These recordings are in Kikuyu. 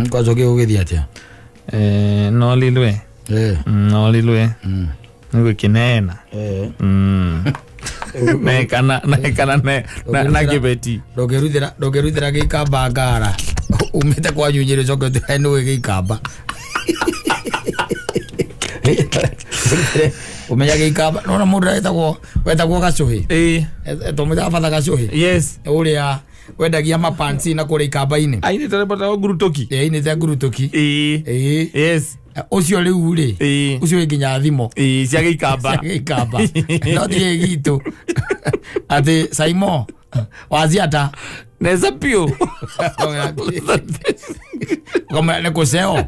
Kwa coke ũgĩthiĩ atĩa? No lilwe. No lilwe. Nĩgũkĩneena. Nekana nekana ne na kĩbeti. Ndũngĩrutĩra gĩikamba ngara umĩte kwanyu Nyĩrĩ ũcoke ũtuĩke nĩũĩ gĩikamba. Ũmenya gĩikamba nona mũndũ wetagwo Gacũhĩ. Tũmwĩtaga batha Gacũhĩ. Yes. Ũrĩa wendagia mapansi na kũrĩa ikamba-inĩ. Ainĩte rwĩmbo ngurutoki. Ainĩte ngurutoki. Yes. Ũcio rĩu rĩ ũcio wĩ nginya thimo cia gĩikamba. Cia gĩikamba. No ti gĩgitũ atĩ Saimo waziata neza piũ. Ũkamwĩra nĩ kũceo.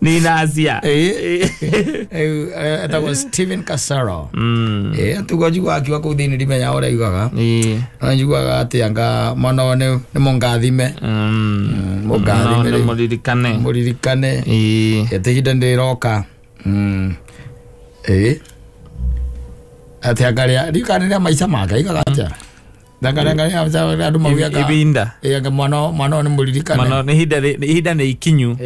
Ninacia. Etagwo Steven Kasaro. Tugo njiguaga akiuga kũu thĩinĩ ndimenya ũrĩa aigaga. No njiguaga atĩ anga mwana ũyũ nĩ mũngathime. Mũngathime nĩ mũririkane. Mũririkane. Atĩ ihinda nĩ rĩroka. Atĩ anga rĩa ndiũĩ kana nĩ rĩa maica make aigaga atĩa. Andũ maugaga ibinda. Anga mwana ũyũ nĩ mũririkane. Mwana nĩ ihinda nĩ ikinyu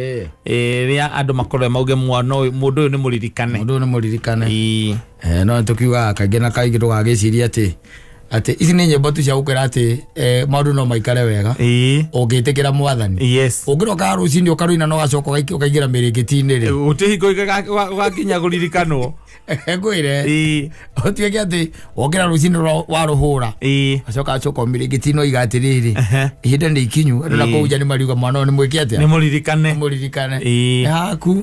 rĩa andũ makorwo mauge mwana ũyũ mũndũ ũyũ nĩ mũririkane. Mũndũ ũyũ nĩ mũririkane. No tũkiugaga kaingĩ na kaingĩ ndũgagĩcirie atĩ ici nĩ nyĩmbo tu cia gũkwĩra atĩ maũndũ no maikare wega ũngĩtĩkĩra mwathani. Yes. Ũngĩroka rũcinĩ ũkarũina na ũgacoka ũkaingĩra mĩrĩngĩti-inĩ rĩ. Gũtirĩ hingo ũgakinya kũririkanwo. Ngwĩre ũtuĩke atĩ wokĩra rũcinĩ warũhũra acoka acoka mĩrĩngĩti-inĩ oiga atĩrĩrĩ ihinda nĩ ikinyu andũ na kũu nja nĩ mariuga mwana ũyũ nĩ mwĩke atĩa? Nĩ mũririkane. Nĩ mũririkane. Nĩ haku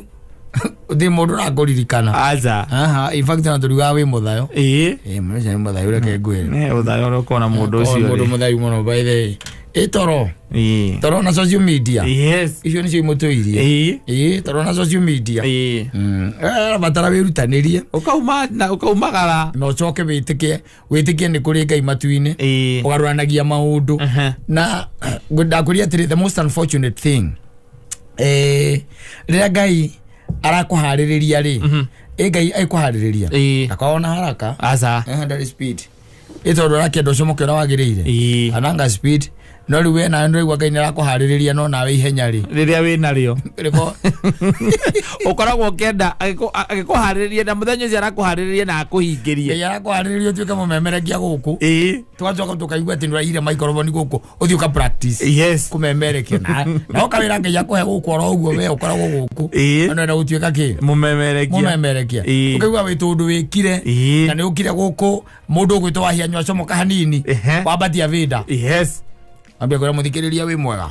ũtirĩ mũndũ ũrakũririkana. Aca. Aha, in fact na tũriugaga wĩ mũthayo. Mũndũ ũcio nĩ mũthayu reke ngwĩre. Nĩ ũthayo ũrĩa ũkona mũndũ ũcio. Mũndũ mũthayu mũno by the way. Toro. Toro na social media. Yes. Icio nĩcio imũtũirie. Toro na social media. Arabatara wĩrutanĩrie. Ũkauma na ũkaumagara. Na ũcoke wĩtĩkie nĩ kũrĩ Ngai matu-inĩ. Ũgarũranagia maũndũ. Na ndakwĩria atĩrĩ the most unfortunate thing. Rĩrĩa Ngai arakũharĩrĩria rĩ Ngai aikũharĩrĩria ndakoragwo na haraka. Aca. Ndarĩ speed. Tondũ arakĩenda ũcomoke ũrĩa wagĩrĩire. Ananga speed. No rĩu we nawe nĩũraigua Ngai nĩarakũharĩrĩria no nawe ihenya rĩ rĩrĩa wĩ narĩo ũkoragwo ũkĩenda agĩkũharĩrĩria na mũthenya ũcio arakũharĩrĩria na akũhingĩrie. Ngai arakũharĩrĩria ũtuĩke mũmemerekia gũkũ. Tũgacoka tũkaigua atĩ nĩũraiyire microphone gũkũ ũthiĩ ũka practice. Yes. Kũmemerekia na ũkawĩra Ngai akũhe gũkũ oro ũguo we ũkoragwo gũkũ. Na nĩwenda gũtuĩka kĩ? Mũmemerekia. Mũmemerekia. Ũkaigua wĩ tũndũ wĩkire na nĩ ũkire gũkũ mũndũ ũgwĩtwo Wahianyũ acomoka hanini wambatia vĩnda. Yes. Ambia kwĩra mũthikĩrĩria wĩ mwega.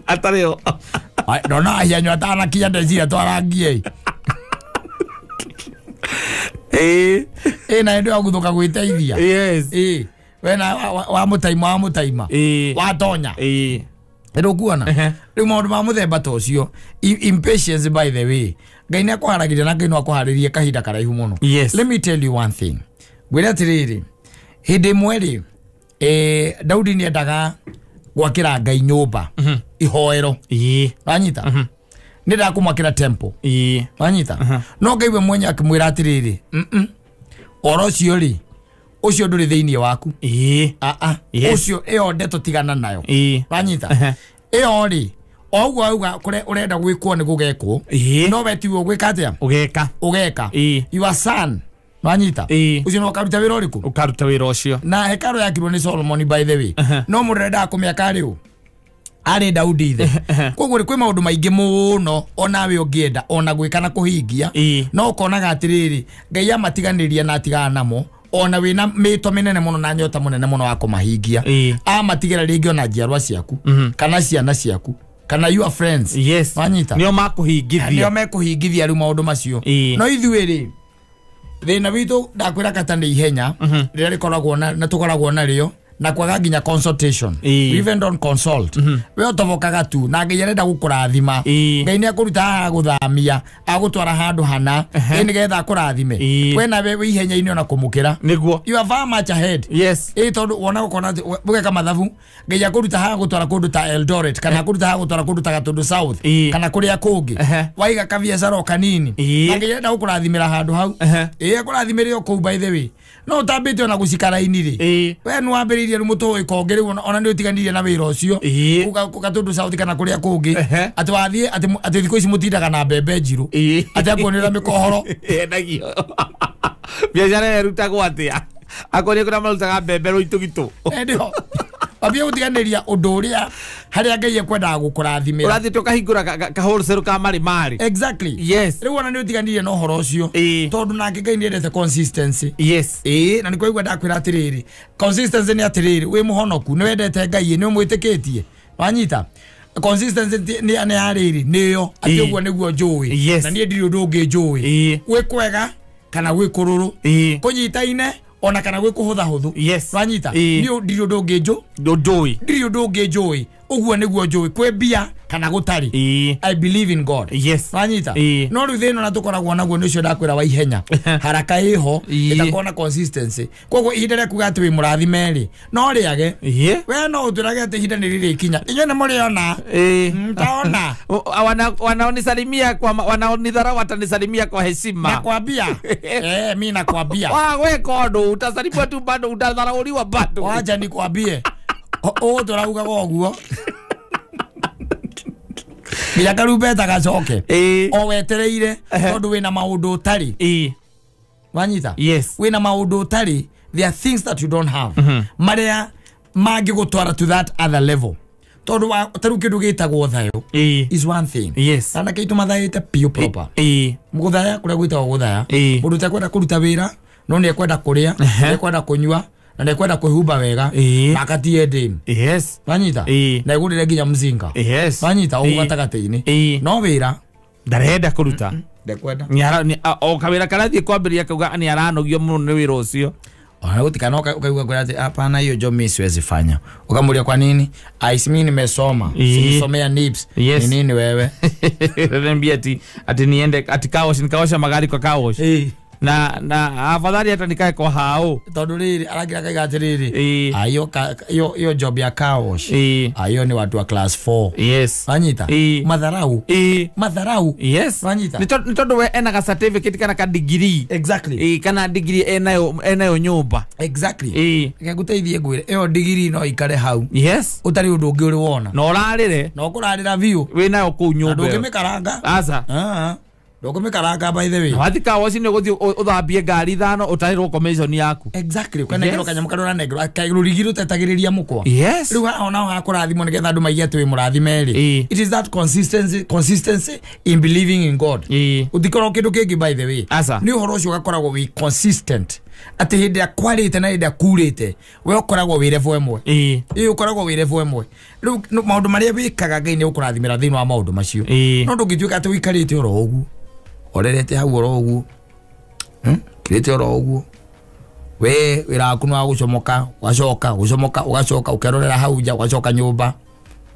Atarĩ o. Ndona Wahianyũ atanakinya ndeciria twarangie. Na hĩndĩ ĩyo agũthũka gwĩteithia. Yes. We na wa mũtaima wa mũtaima. Watonya. Nĩũkuona? Rĩu maũndũ ma mũthemba ta ũcio impatience by the way. Ngai nĩakũharagĩria na Ngai no akũharĩrie kahinda karaihu mũno. Yes. Let me tell you one thing. Ngwĩre atĩrĩrĩ hĩndĩ ĩmwe rĩ Daudi nĩendaga gwakĩra Ngai nyũmba ihoero. Wanyita? Nĩendaga kũmwakĩra temple. Wanyita? No Ngai we mwenye akĩmwĩra atĩrĩrĩ ũhoro ũcio rĩ ũcio ndũrĩ thĩinĩ waku. Ũcio ĩyo ndeto tigana nayo. Wanyita? Ĩyo rĩ o ũguo auga kũrĩa ũrenda gwĩkwo nĩ gũgekwo no we tiwe ũgwĩka atĩa? Ũgeka. Ũgeka. Your son. Wanyita? Ũcio no ũkaruta wĩra ũrĩkũ? Ũkaruta wĩra ũcio. Na hekarũ yakirwo nĩ Solomon by the way. No mũndũ ũrendaga kũmĩaka rĩu arĩ Daudi ithe. Koguo rĩ kwĩ maũndũ maingĩ mũno onawe ũngĩenda ona gwĩka na kũhingia no ũkonaga atĩrĩrĩ Ngai amatiganĩria na atigana namo ona wĩna mĩto mĩnene mũno na nyota mũnene mũno wa kũmahingia amatigĩra rĩngĩ ona njiarwa ciaku kana ciana ciaku kana your friends. Yes. Wanyita? Nĩo makũhingithia. Nĩo mekũhingithia rĩu maũndũ macio. No ithuĩ rĩ thĩna witũ ndakwĩra kata nĩ ihenya rĩrĩa rĩkoragwo na tũkoragwo narĩo na kwaga nginya consultation. We even don't consult. We ũtobokaga tu na Ngai arenda gũkũrathima. Ngai nĩ akũruta haha agũthamia agũtwara handũ hana nĩgetha akũrathime. We nawe wĩ ihenya-inĩ ona kũmũkĩra. Nĩguo. You are far much ahead. Yes. Tondũ wonaga ũkona atĩ ũgeka mathabu Ngai akũruta haha agũtwara kũndũ ta Eldoret kana akũruta haha agũtwara kũndũ ta Gatundu South kana kũrĩa kũngĩ. Waiga kabiacara o kanini. Na Ngai arenda gũkũrathimĩra handũ hau. Akũrathimĩre o kũu by the way. No ũtambĩte ona gũcikara-inĩ rĩ. We nĩ wambĩrĩirie rĩu mũtũĩ kongĩ rĩu ona nĩ ũtiganirie na wĩra ũcio. Ũgatũndũ South kana kũrĩa kũngĩ. Atĩ wathiĩ atĩ thikũ ici mũtindaga na mbembe njirũ. Atĩ akuonera mĩkohoro. Endagio. Biacara ĩrutagwo atĩa? Akorie kũrĩa marutaga mbembe rũitũgitũ. Ndio. Wambie gũtiganĩria ũndũ ũrĩa harĩa Ngai ekwendaga gũkũrathimĩra. Ũrathiĩ tũkahingũra ka wholesale ka marĩ marĩ. Exactly. Yes. Rĩu ona nĩ ũtiganirie na ũhoro ũcio. Tondũ nake Ngai nĩ endete consistency. Yes. Na nĩ kwaigua ndakwĩra atĩrĩrĩ. Consistency nĩ atĩrĩrĩ, wĩ mũhonoku, nĩ wendete Ngai, nĩ ũmwĩtĩkĩtie. Wanyita? Consistency nĩ yarĩrĩ, nĩyo atĩ ũguo nĩguo njũĩ. Na niĩ ndirĩ ũndũ ũngĩ njũĩ. Gwĩ kwega kana gwĩ kũrũrũ. Kũnyitaine ona kana gwĩ kũhũtha hũthũ. Yes. Wanyita? Niĩ ndirĩ ũndũ ũngĩ njũĩ. Ndirĩ ũndũ ũngĩ njũĩ. Ũguo nĩguo njũĩ. Kwĩ mbia kana gũtarĩ. I believe in God. Yes. Wanyita? No rĩu thĩna ũrĩa tũkoragwo naguo nĩ ũcio ndakwĩra wa ihenya. Haraka ĩho ĩtakorwo na consistency. Koguo ihinda rĩa kuga atĩ wĩ mũrathime rĩ, no rĩage. We no ũtwĩrage atĩ ihinda nĩ rĩrĩkinya. Inyuĩ nĩ mũrĩona. Mtaona. Wanaonisalimia kwa wanaonidharau watanisalimia kwa heshima. Nakwambia. Mimi nakwambia. Wewe kondo utasalimiwa tu bado utadharauliwa bado. Wacha nikwambie. Tũraugaga ũguo. Nginya karumbeta gacoke. O wetereire tondũ wĩna maũndũ ũtarĩ. Wanyita? Yes. Wĩna maũndũ ũtarĩ, there are things that you don't have. Marĩa mangĩgũtwara to that other level. Tondũ tarĩu kĩndũ gĩtagwo thayũ is one thing. Yes. Anake aitũ mathaĩte piũ proper. Gũthaya kũrĩa gwĩtagwo gũthaya. Mũndũ ũtekwenda kũruta wĩra no nĩ ekwenda kũrĩa, nĩ ekwenda kũnyua, na nĩ ekwenda kwĩhumba wega, na akatie ndĩmu. Yes. Wanyita? Na egũrĩre nginya mzinga. Yes. Wanyita? Ũguo gatagatĩ-inĩ. No wĩra ndarenda kũruta. Ndekwenda. O kawĩra karathiĩ kwambĩrĩria kauga nĩ aranogio mũno nĩ wĩra ũcio. Ona gũtikana ukaigua kwĩra atĩ hapana, hiyo job mimi siwezi fanya. Ukamuulia kwa nini? Ai, mimi nimesoma. Nimesomea NIBS. Yes. Ni nini wewe? Niambia ati niende ati car wash, nikaosha magari kwa car wash. Na afadhali hata nikae kwa hao. Tondũ rĩrĩ aragira kaiga atĩrĩrĩ, ayo hiyo job ya car wash. Ayo ni watu wa class 4. Yes. Wanyita? Madharau. Madharau. Yes. Wanyita? Ni tondũ we ena ka certificate kana ka degree. Exactly. Kana degree enayo nyũmba. Exactly. Ngũteithie ngwĩre ĩyo degree no ikare hau. Yes. Ũtarĩ ũndũ ũngĩ ũrĩ wona. Na ũrarĩre. Na ũkũrarĩra biũ. Wĩnayo kũu nyũmba. Ndũngĩmĩkaranga. Aca. Ndũngĩmĩkaranga by the way. Wathi car wash nĩ ũgũthiĩ ũthambie ngari ithano ũtarĩrwo commission yaku. Exactly. Ũkanengerwo kanyamũ karĩa ũranengerwo rũrigi rũtetagĩrĩria mũkwa. Yes. Rĩu haha onao hakũrathimwo nĩgetha andũ maigue atĩ wĩ mũrathime rĩ. It is that consistency in believing in God. Ũtikorwo kĩndũ kĩngĩ by the way. Nĩ ũhoro ũcio ũgakoragwo wĩ consistent. Atĩ hĩndĩ ĩrĩa kwarĩte na hĩndĩ ĩrĩa kurĩte we ũkoragwo wĩ level ĩmwe. Ũkoragwo wĩ level ĩmwe. Rĩu maũndũ marĩa wĩkaga Ngai nĩ ũkũrathimĩra thĩinĩ wa maũndũ macio. No ndũngĩtuĩka atĩ ũikarĩte oro ũguo. Orerete hau oro ũguo. Kirĩte oro ũguo. We wĩra waku nĩ wa gũcomoka, ũgacoka, gũcomoka, ũgacoka, ũkerorera hau nja, ũgacoka nyũmba.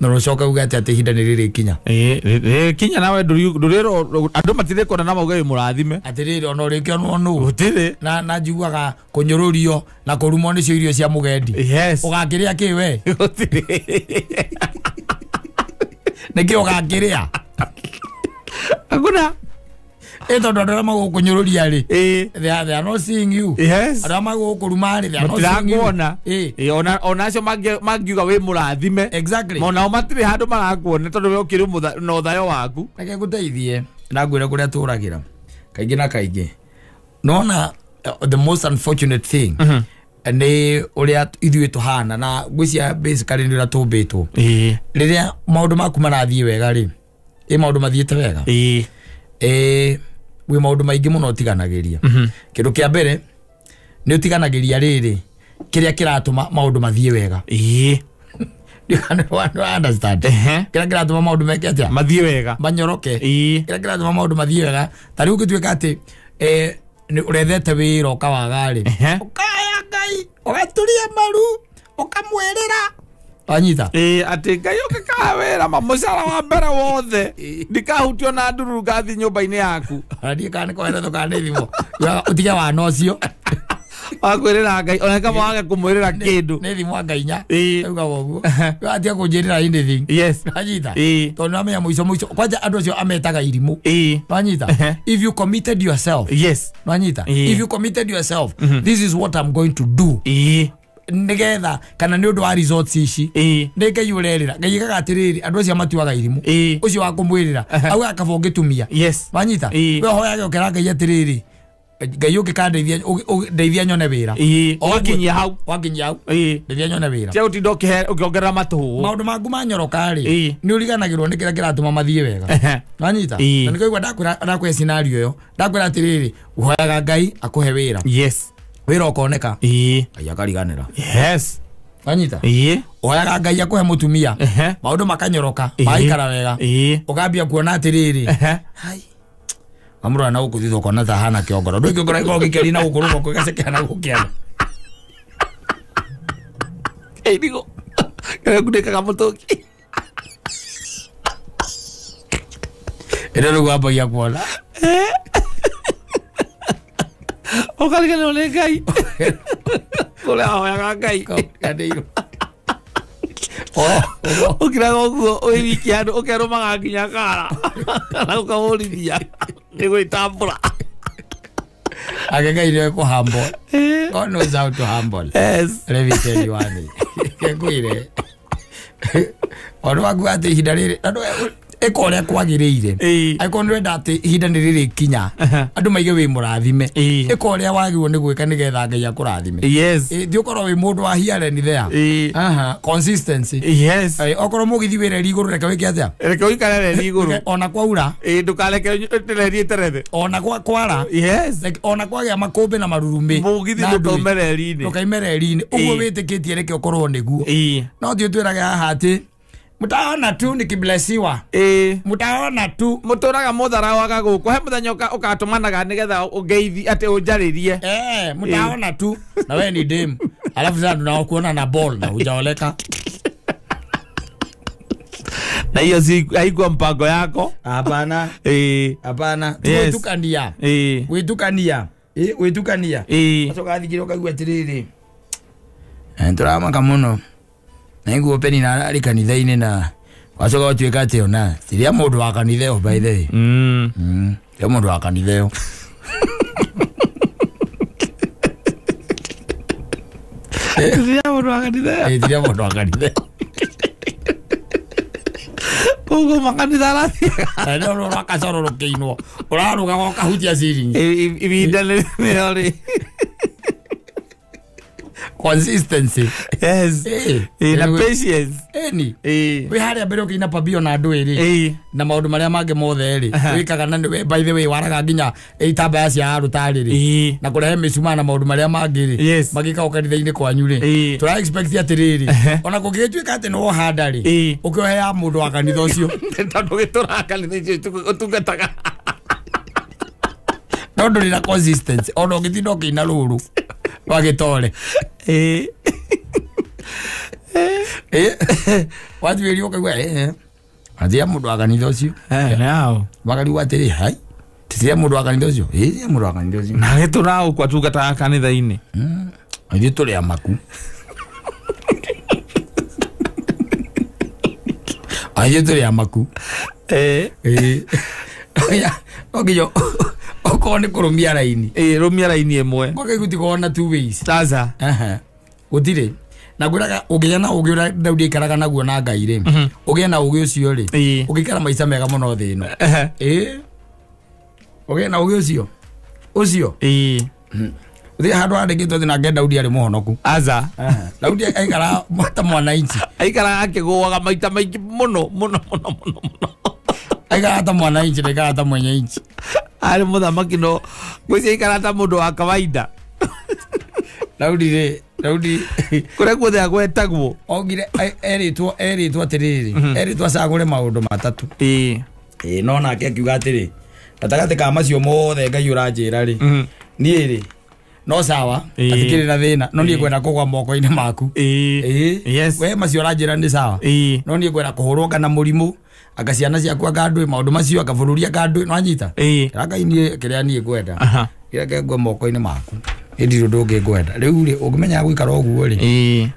Na ũcoke uge atĩ ihinda nĩ rĩrĩkinya. Kinya nawe ndũrĩrwo andũ matirĩ kuona na mauge wĩ mũrathime. Atĩrĩrĩ ona ũrĩkĩonwo nũ. Gũtirĩ. Na njiguaga kũnyũrũrio na kũrumwo nĩcio irio cia mũgendi. Yes. Ũgakĩrĩa kĩ we? Gũtirĩ. Nĩkĩ ũgakĩrĩa? Hakuna. Tondũ andũ arĩa magũkũnyũrũria rĩ, they are not seeing you. Yes. Andũ arĩa magũkũruma rĩ, they are not seeing you. Matirakuona. Ona acio mangiuga wĩ mũrathime. Exactly. Onao matirĩ handũ marakuona tondũ we ũkĩrĩ na ũthayo waku. Reke ngũteithie na ngwĩre kũrĩa tũragĩra kaingĩ na kaingĩ. Nona the most unfortunate thing nĩ ũrĩa ithuĩ tũhana na ngwĩciria basically nĩ ũrĩa tũmbĩtwo. Rĩrĩa maũndũ maku marathiĩ wega rĩ, maũndũ mathiĩte wega. Wĩ maũndũ maingĩ mũno ũtiganagĩria. Kĩndũ kĩa mbere nĩ ũtiganagĩria rĩrĩ kĩrĩa kĩratũma maũndũ mathiĩ wega. You understand? Kĩrĩa kĩratũma maũndũ meke atĩa? Mathiĩ wega. Manyoroke. Kĩrĩa kĩratũma maũndũ mathiĩ wega. Ta rĩu ũngĩtuĩka atĩ nĩ ũrethete wĩra ũkawaga rĩ, ũkaya Ngai, ũgaturia maru, ũkamwĩrĩra. Wanyita? Atĩ Ngai ũngĩkahe wĩra ma mũcara wa mbere wothe ndikahutio na nduru ngathi nyũmba-inĩ yaku. Ona ndiĩ kana nĩ koheretwo kana nĩ thimũ. Ũtige wana ũcio. Wakwĩrĩra Ngai ona kama wage kũmwĩrĩra kĩndũ. Nĩ thimũ anga inya. Ĩĩ. Augaga ũguo. Atia kũnjĩrĩra anything. Yes. Wanyita? Ĩĩ. Tondũ nĩwamenya mũico mũico kwanja andũ acio ametaga irimũ. Ĩĩ. Wanyita? If you committed yourself. Yes. Wanyita? Ĩĩ. If you committed yourself, this is what I'm going to do. Ĩĩ. Nigetha kana nĩ ũndũ wa results ici. Ĩĩ. Nĩ Ngai ũrerĩra. Ngai ekaga atĩrĩrĩ, andũ acio matuaga irimũ. Ĩĩ. Ũcio wa kũmwĩrĩra augaga kaba ũngĩtumia. Yes. Wanyita? Ĩĩ. We hoyage ũkera Ngai atĩrĩrĩ, Ngai ũngĩkandeithia ndeithia nyone wĩra. Ĩĩ. Wakinyia hau. Wakinyia hau. Ĩĩ. Ndeithia nyone wĩra. Tia gũtinda ũkĩongerera matũhũ. Maũndũ maku manyoroka rĩ, Ĩĩ. nĩ ũriganagĩrwo nĩ kĩrĩa kĩratũma mathiĩ wega. Wanyita? Ĩĩ. Na nĩkĩo ũigua ndakwĩra scenario ĩyo, ndakwĩra atĩrĩrĩ, ũhoyaga Ngai akũhe wĩra. Yes. Wĩra ũkoneka. Ĩĩ. Ngai akariganĩra. Yes. Wanyita? Ĩĩ. Ũhoyaga Ngai akũhe mũtumia. Maũndũ makanyoroka, Ĩĩ. magaikara wega. Ĩĩ. Ũkambia kuona atĩrĩrĩ, hai. Wamũrora na gũkũ thutha ũkona ta hana kĩongoro. Ndũĩ kĩongoro gĩkoragwo gĩkĩaria na gũkũ rũgongo gĩgacekera na gũkũ kĩanda. Ĩrigũ. Kĩrĩa kunĩkaga mũtũngi. Ĩno rĩu wambagia kuona. Ũkariganĩrwo nĩ Ngai. Kũrĩa ahoyaga Ngai. Kanĩirwo. Ũkiraga ũguo wĩ wiki handũ ũkerũmaga nginya kara. Na ũkahũrithia. Nĩ gwĩtambũra. Ake Ngai nĩwe kũ humble. God knows how to humble. Yes. Let me tell you one. Ngwĩre. Ũndũ waku atĩ ihinda rĩrĩ, andũ ĩka ũrĩa kwagĩrĩire. Ĩĩ. Angĩkorwo nĩ ũrenda atĩ ihinda nĩ rĩrĩkinya, andũ maige wĩ mũrathime. Ĩĩ. Ĩka ũrĩa wagĩrĩirwo nĩ gwĩka nĩgetha Ngai akũrathime. Yes. Ĩ, thiĩ ũkorwo wĩ mũndũ wa here and there. Ĩĩ. Aha, consistency. Yes. Ĩ, okorwo mũgithi wĩ reri igũrũ reke wĩke atĩa? Reke ũikare reri igũrũ. Ona kwaura, Ĩĩ, ndũkareke reri ĩterethe. ona kwara, Yes. like, ona kwagĩa makũmbĩ na marurumĩ. Mũgithi na ndũĩ. ndũkaume reri-inĩ. Ndũkaime reri-inĩ. Ũguo Ĩĩ. wĩtĩkĩtie reke ũkorwo nĩguo. Ĩĩ. No thiĩ ũtwĩrage haha atĩ mtaona tu nikiblesiwa. Ĩĩ. Mtaona tu. Mũtũraga mũtharawaga gũkũ he mũthenya ũkatũmanaga nĩgetha ũngeithi atĩ ũnjarĩrie. Mtaona tu na wewe ni dem. Alafu sasa tunakuona na ball na hujaoleka. Na hiyo si haikuwa mpango yako. Hapana. Ĩĩ. Hapana. Yes. Gwĩtukania. Ĩĩ. Gwĩtukania. Ĩ, gwĩtukania. Ĩĩ. Acoka athikire ũkaigua atĩrĩrĩ. Tũramaka mũno. Na niguo Penina arĩ kanitha-inĩ na wacoka ũtuĩka atĩ ona tiria mũndũ wa kanitha ĩyo by the way. Tiria mũndũ wa kanitha ĩyo. Tiria mũndũ wa kanitha ĩyo. Ĩ, tiria mũndũ wa kanitha ĩyo. Koguo makanitha arathiaga. Na nĩ rwakacoro rũkĩinwo ũrarũgaga ũkahutia ciringi. Ihinda nĩrĩo rĩ. Consistency. Yes. Ĩ. Na patience. Ĩni. Ĩ. Wĩ harĩa mbere ũkĩina pabio na andũ ĩrĩ. Ĩ. Na maũndũ marĩa mangĩ mothe rĩ, wĩkaga na by the way waraga nginya itambaya cia arutarĩ rĩ. Ĩ. Na kũrehe mĩcumaa na maũndũ marĩa mangĩ rĩ. Yes. Magĩkagwo kanitha-inĩ kwanyu rĩ. Ĩ. Tũra expect atĩrĩrĩ, ona kũngĩgĩtuĩka atĩ nĩ wohanda rĩ, Ĩ. ũkĩohe ya mũndũ wa kanitha ũcio. Tondũ gĩtũraga kanitha icio ũtungataga. No ndũrĩ na consistency. Ona ũngĩtinda ũkĩina rũrũ wagĩtore. Ĩ. Watuĩria ũkaigua atiria mũndũ wa kanitha ũcio. Nao. Makarigwo atĩrĩ, hai, tiria mũndũ wa kanitha ũcio. Ĩ, tiria mũndũ wa kanitha ũcio. Na gĩtũraga gũkũ atungataga kanitha-inĩ. Ithuĩ tũrĩ amaku. Ithuĩ tũrĩ amaku. Ĩ. Ĩ. No nginya okorwo nĩ kũrũmia raini. Ĩ, rũmia raini ĩmwe. Mwaka gũtikorwo na two ways. Sasa. Aha. Gũtirĩ. Na ngwĩraga ũngĩgĩa na ũgĩ ũrĩa Daudi aikaraga naguo na Ngai rĩ, ũgĩe na ũgĩ ũcio rĩ, Ĩ. ũngĩikara maica mega mũno thĩ ĩno. Ĩ. Ũgĩe na ũgĩ ũcio. Ũcio. Ĩ. Ũthiĩ handũ handĩkĩtwo atĩ nake Daudi arĩ mũhonoku. Aza. Daudi aikaraga ta mwananchi. Aikaraga akĩgũaga maita maingĩ mũno mũno mũno mũno mũno. Aikaraga ta mwananchi na aikaraga ta mwenye nchi. Arĩ mũthamaki no ngwĩciria aikaraga ta mũndũ wa kawaida. Daudi rĩ, Daudi kũrĩa guothe agwetagwo. Ogire erĩtwo atĩrĩrĩ, erĩtwo acagũre maũndũ matatũ. Ĩ. Ĩ, no nake akiuga atĩrĩ, gatagatĩ ka macio mothe Ngai ũranjĩra rĩ, niĩ rĩ, no sawa, atikĩrĩ na thĩna, no niĩ ngwenda kũgwa moko-inĩ maku. Ĩ. Yes. We macio ũranjĩra nĩ sawa. Ĩ. No niĩ ngwenda kũhũrwo kana mũrimũ, anga ciana ciakwa anga ndũĩ, maũndũ macio anga bũrũri anga ndũĩ, nĩwanyita? Ĩ. Ĩra Ngai niĩ kĩrĩa niĩ ngwenda. Aha. Kĩrĩa ngwe moko-inĩ maku. Ndirĩ ũndũ ũngĩ ngwenda. Rĩu rĩ ũngĩmenya gũikara ũguo rĩ.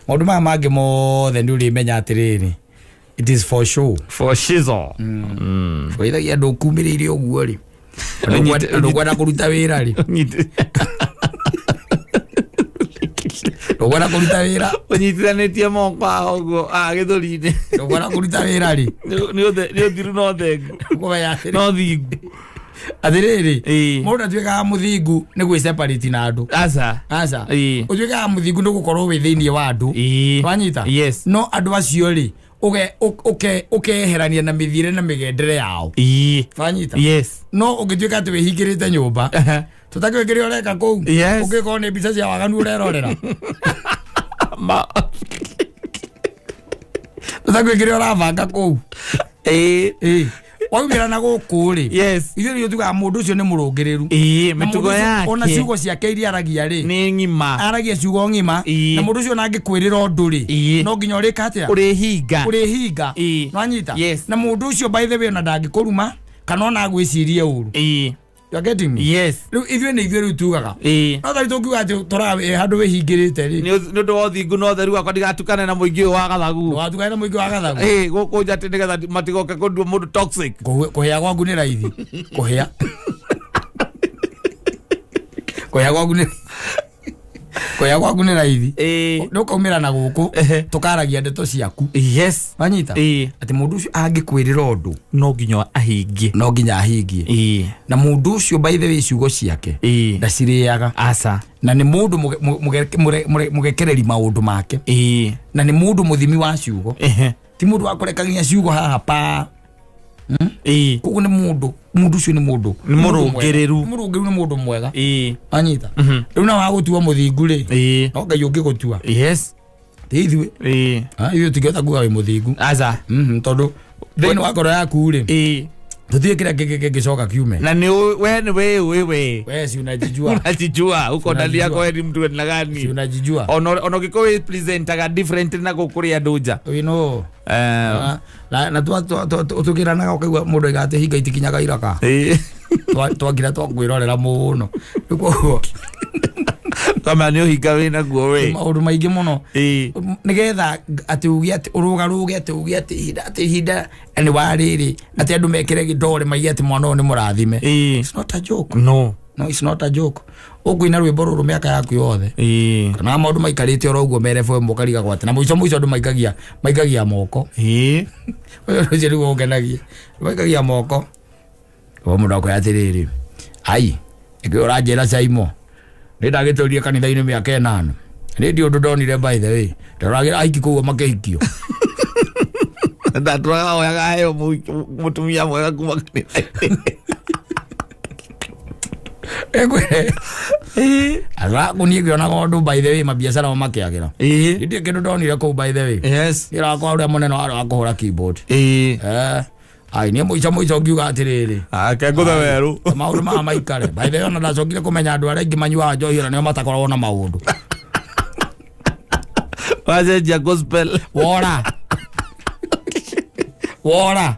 Maũndũ maya mangĩ mothe nĩ ũrĩmenya atĩrĩrĩ. It is for show. For shizzle. Bũithagia andũ ũkumĩrĩire ũguo rĩ. Ndũkwenda kũruta wĩra rĩ. Ndũkwenda kũruta wĩra. Ũnyitithanĩtie moko haha ũguo haha gĩthũri-inĩ. Ndũkwenda kũruta wĩra rĩ. Nĩ ũthiru no thengu. Ũkũmenya atĩrĩ. No thingu. Atĩrĩrĩ. Mũndũ atuĩkaga mũthingu nĩ gwĩ separate na andũ. Aca. Aca. Ũtuĩkaga mũthingu nĩ gũkorwo wĩ thĩinĩ wa andũ. Wanyita? Yes. No andũ acio rĩ ũkeherania na mĩthiĩre na mĩgendere yao. Wanyita? Yes. No ũngĩtuĩka atĩ wĩhingĩrĩte nyũmba. Tũtakĩũĩ kĩrĩa ũreka kũu. Yes. Ũngĩkorwo nĩ mbica cia waganu ũrerorera. Tũtakĩũĩ kĩrĩa ũrabanga kũu. Waumĩra na gũkũ rĩ. Yes. Ithuĩ nĩthuĩ tugaga mũndũ ũcio nĩ mũrũngĩrĩru. Mĩtugo yake. Ona ciugo ciake iria aragia rĩ. Nĩ ng'ima. Aragia ciugo ng'ima. Na mũndũ ũcio ona angĩkwĩrĩra ũndũ rĩ. No nginya ũrĩka atĩa? Ũrĩhinga. Ũrĩhinga. Nĩwanyita? Yes. Na mũndũ ũcio by the way ona ndangĩkũruma kana ona agwĩcirie ũru. You are getting me? Yes. Rĩu ithuĩ nĩ ithuĩ rĩu tugaga. No tarĩ tũngiuga atĩ tũraga handũ wĩhingĩrĩte rĩ. Nĩ ũndũ wa ũthingu na ũtheru wakwa ndigatukane na mũingĩ ũyũ wa gathagu. Ndũgatukane na mũingĩ wa gathagu. Gũkũ nja atĩ nĩgetha matigoke kũndua mũndũ toxic. Kũhĩa gwaku nĩ raithi. Kũhĩa. Kũhĩa gwaku nĩ Kũhĩa gwaku nĩ raithi. Nĩ ũkaumĩra na gũkũ tũkaragia ndeto ciaku. Yes. Wanyita? Atĩ mũndũ ũcio angĩkwĩrĩra ũndũ no nginya ahingie. No nginya ahingie. Na mũndũ ũcio by the way ciugo ciake ndacirĩaga. Aca. Na nĩ mũndũ mũgekereri maũndũ make. Na nĩ mũndũ mũthimi wa ciugo. Ti mũndũ wa kũrekagia ciugo haha pa. Koguo nĩ mũndũ ũcio nĩ mũndũ. Nĩ mũrũngĩrĩru. Mũrũngĩrĩru nĩ mũndũ mwega. Wanyita? Rĩu na wagũtua mũthingu rĩ. No Ngai ũngĩgũtua. Yes. Ti ithuĩ. Ithuĩ tũtingĩhota kuga wĩ mũthingu. Aca. Tondũ thĩinĩ wa ngoro yaku rĩ. Tũthiĩ kĩrĩa kĩngĩcoka kiume. Na nĩ we nĩ we we. We si unajijua. Unajijua uko ndani yako wewe ni mtu na gani? Si unajijua. Ono gĩkũyũ wĩ presentaga different na gũkũ andũ nja. We know. Na tũkĩranaga ũkaigua mũndũ aiga atĩ hinga itikinyaga iraka. Twagira twakwĩrorera mũno. Rĩu koguo kama nĩ ũhinga wĩna guo we. Maũndũ maingĩ mũno. Nĩgetha atĩ uge atĩ ũrũgarũge atĩ uge atĩ ihinda atĩ ihinda nĩ wa rĩrĩ atĩ andũ mekĩre gĩndore maige atĩ mwana ũyũ nĩ mũrathime. It's not a joke. No. No, it's not a joke. Ũkũina rwĩmbo rũrũ mĩaka yaku yothe. Kana maũndũ maikarĩte oro ũguo merebu ĩmwe ũkarigagwo atĩ na mũico mũico andũ maikagia moko. Ũyũ ũcio nĩguo ũngenagia. Maikagia moko. Ũguo mũndũ akwĩra atĩrĩrĩ. Ai, ĩkĩ ũranjĩra Caimo. Nĩ ndagĩtũrie kanitha-inĩ mĩaka ĩnana. Nĩ ndi ũndũ ndonire by the way. Ndoragĩra aiki kũu makĩhikio. Ndatũraga oyaga heo mũtumia mwega kuma kanitha-inĩ. Ekwĩre. Araku niĩ ngĩonaga ũndũ by the way mabiacara o makĩagĩra. Ndirĩ kĩndũ ndonire kũu by the way. Yes. Ndĩrakwa ũrĩa mũnene warĩ wa kũhũra keyboard. Ai niĩ mũico mũico ngiuga atĩrĩrĩ. Ake ngũthe werũ. Maũndũ maya maikare. By the way ona ndacokire kũmenya andũ arĩa aingĩ manyuaga njohi ona nĩo matakoragwo na maũndũ. Wacenjia gospel. Wora. Wora.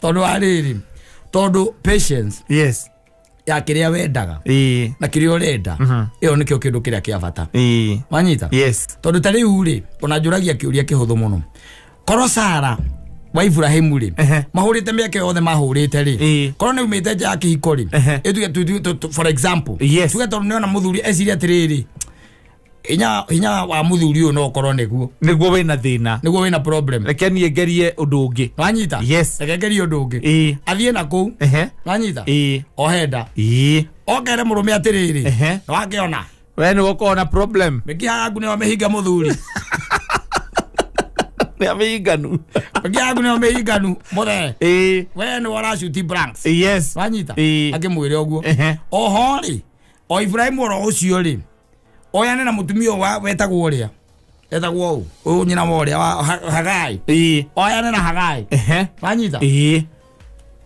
Tondũ wa rĩrĩ. Tondũ patience. Yes. Ya kĩrĩa wendaga. Na kĩrĩa ũrenda. Ĩyo nĩkĩo kĩndũ kĩrĩa kĩa bata. Wanyita? Yes. Tondũ ta rĩu rĩ, ona njũragia kĩũria kĩhũthũ mũno. Korwo Sara wa Ibrahimu rĩ, mahũrĩte mĩaka yothe mahũrĩte rĩ, korwo nĩ umĩte nja ya kĩhiko rĩ, ĩtuge for example, tuge tondũ nĩona mũthuri eciria atĩrĩrĩ, hinya wa mũthuri ũyũ no ũkorwo nĩguo. Nĩguo wĩna thĩna. Nĩguo wĩna problem. Reke niĩ ngerie ũndũ ũngĩ. Wanyita? Yes. Reke ngerie ũndũ ũngĩ. Athiĩ na kũu. Wanyita? Ohe nda. Okere mũrũme atĩrĩrĩ. Nĩwakĩona. We nĩwe ũkoragwo na problem. Mĩkiha yaku nĩyo mĩhinga mũthuri. Nĩ amĩhinganu. Mĩkiha yaku nĩyo mĩhinganu mũthee. We nĩwe ũracuti blanks. Yes. Wanyita? Akĩmwĩre ũguo. Oho rĩ, o Ibrahimu oro ũcio rĩ, oyane na mũtumia wa wetagwo ũrĩa. Etagwo ũũ nyina wa ũrĩa wa Hagai. Oyane na Hagai. Wanyita?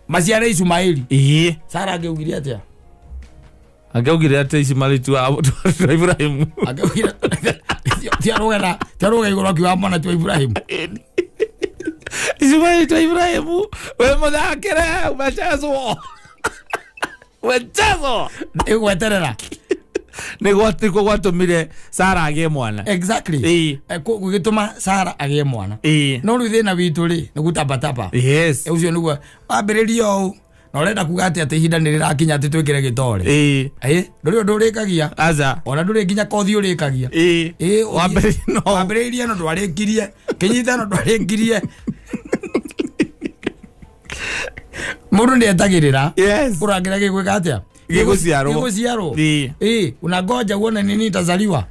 Maciare Ishumaeli. Sara angĩugire atĩa? Angĩaugire atĩ Ishumaeli tu wa Ibrahimu. Angĩaugire tiaruga igũrũ akiuga mwana ti wa Ibrahimu. Ishumaeli tu wa Ibrahimu. We mũthakĩre umechezwo. Umechezwo. Ĩgweterera. Nĩguo gwatũmire Sara agĩe mwana. Exactly. Gũgĩtũma Sara agĩe mwana. No rĩu thĩna witũ rĩ nĩ gũtambatamba. Yes. Ũcio nĩguo wambĩrĩria ũũ na ũrenda kuga atĩ atĩ ihinda nĩ rĩrakinya atĩ twĩkĩre gĩtore. Ndũrĩ ũndũ ũrĩkagia. Aca. Ona ndũrĩ nginya kothi ũrĩkagia. Wambĩrĩirie no ndwarĩkirie, kĩnyitano ndwarĩkirie. Mũndũ nĩ etagĩrĩra. Yes. Kũrangĩra gĩgwĩka atĩa? Gĩgũciarwo. Gĩgũciarwo. Unangoja uone nini itazaliwa.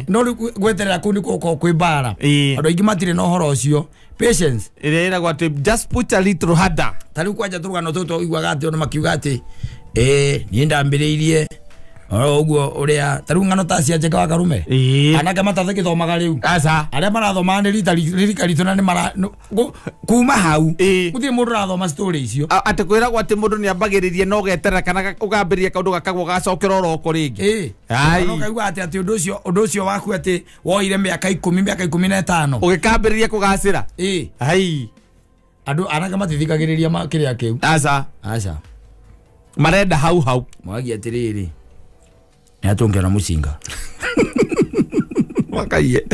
No rĩu gweterera kũu nĩkuo gũkoragwo kwĩ mbara. Andũ aingĩ matirĩ na ũhoro ũcio. Patience. Ĩrĩa ĩragwo atĩ just put a little harder. Ta rĩu kwanja tũrũgano tũtũ ũiguaga atĩ ona makiuga atĩ niĩ ndambĩrĩirie oro ũguo ũrĩa ta rĩu ng'ano ta cia Njenga wa Karume. Anake matathĩgĩthomaga rĩu. Aca. Arĩa marathomaga nĩ rika ritũ na nĩ mara kuma hau gũtirĩ mũndũ ũrathoma story icio. Atĩ kwĩragwo atĩ mũndũ nĩ ambagĩrĩria na ũgeterera kana ũkambĩrĩria kaũndũ gakagwo gacokera oroko rĩngĩ. No kaigua atĩ atĩ ũndũ ũcio waku atĩ woire mĩaka 10 mĩaka 15 ũgĩkambĩrĩria kũgacĩra. Andũ anake matithikagĩrĩria kĩrĩa kĩu. Aca. Aca. Marenda hau hau. Mwagi atĩrĩrĩ nĩ atũngĩona mũcinga. Wakaiye.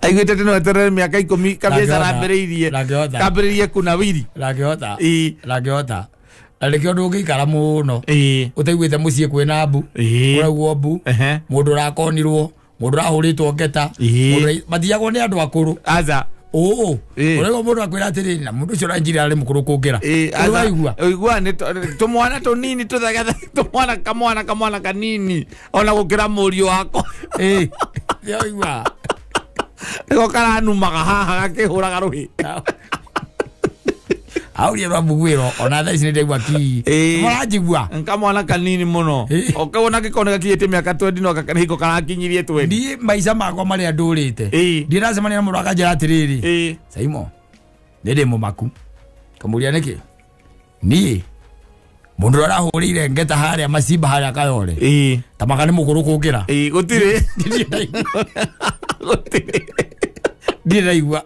Aiguĩte atĩ no eterere mĩaka 10 kabiacara ambĩrĩirie. Kambĩrĩrie kunawiri. Ndangĩhota. Ndangĩhota. Na nĩkĩo ndũngĩikara mũno ũtaiguĩte mũciĩ kwĩna mbu, kũraugwo mbu, mũndũ ũrakonirwo, mũndũ ũrahũrĩtwo ngeta, mathiagwo nĩ andũ akũrũ. Aca. Ũraigua mũndũ akwĩra atĩrĩrĩ na mũndũ ũcio ũranjĩrĩra arĩ mũkũrũ kũngĩra. Ũraigua? Ũigua nĩ tũmwana tũnini tũthegethe, tũmwana kamwana kanini ona gũkĩra mũriũ wakwa. Nĩũraigua? Nĩko karanumaga haha gakĩhũraga rũhĩ. Auria rwa ona thaa ici nĩ ndaigua ki. Mũranjigua? Kamwana kanini mũno. Ũkawona gĩkona gakinyĩtie mĩaka 20 no hingo karakinyirie 20. Niĩ maica makwa marĩa ndũrĩte ndiracemania na mũndũ akanjĩra atĩrĩrĩ, Saimo nĩ ndĩ mũmaku. Kamũria nĩkĩ? Niĩ mũndũ ũrĩa arahũrĩire ngeta harĩa macimba harĩa Kayore ta maka nĩ mũkũrũ kũngĩra. Gũtirĩ. Gũtirĩ. Ndirĩ ndaigua.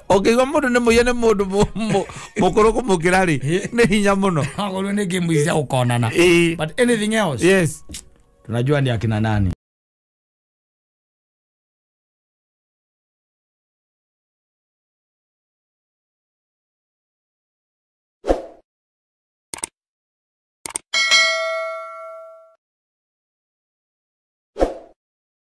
Ũkĩigua mũndũ nĩ mũiye nĩ mũndũ mũkũrũ kũmũkĩra rĩ nĩ hinya mũno. Akorwo nĩ game cia gũkonana. But anything else? Yes. Tunajua ni akina nani.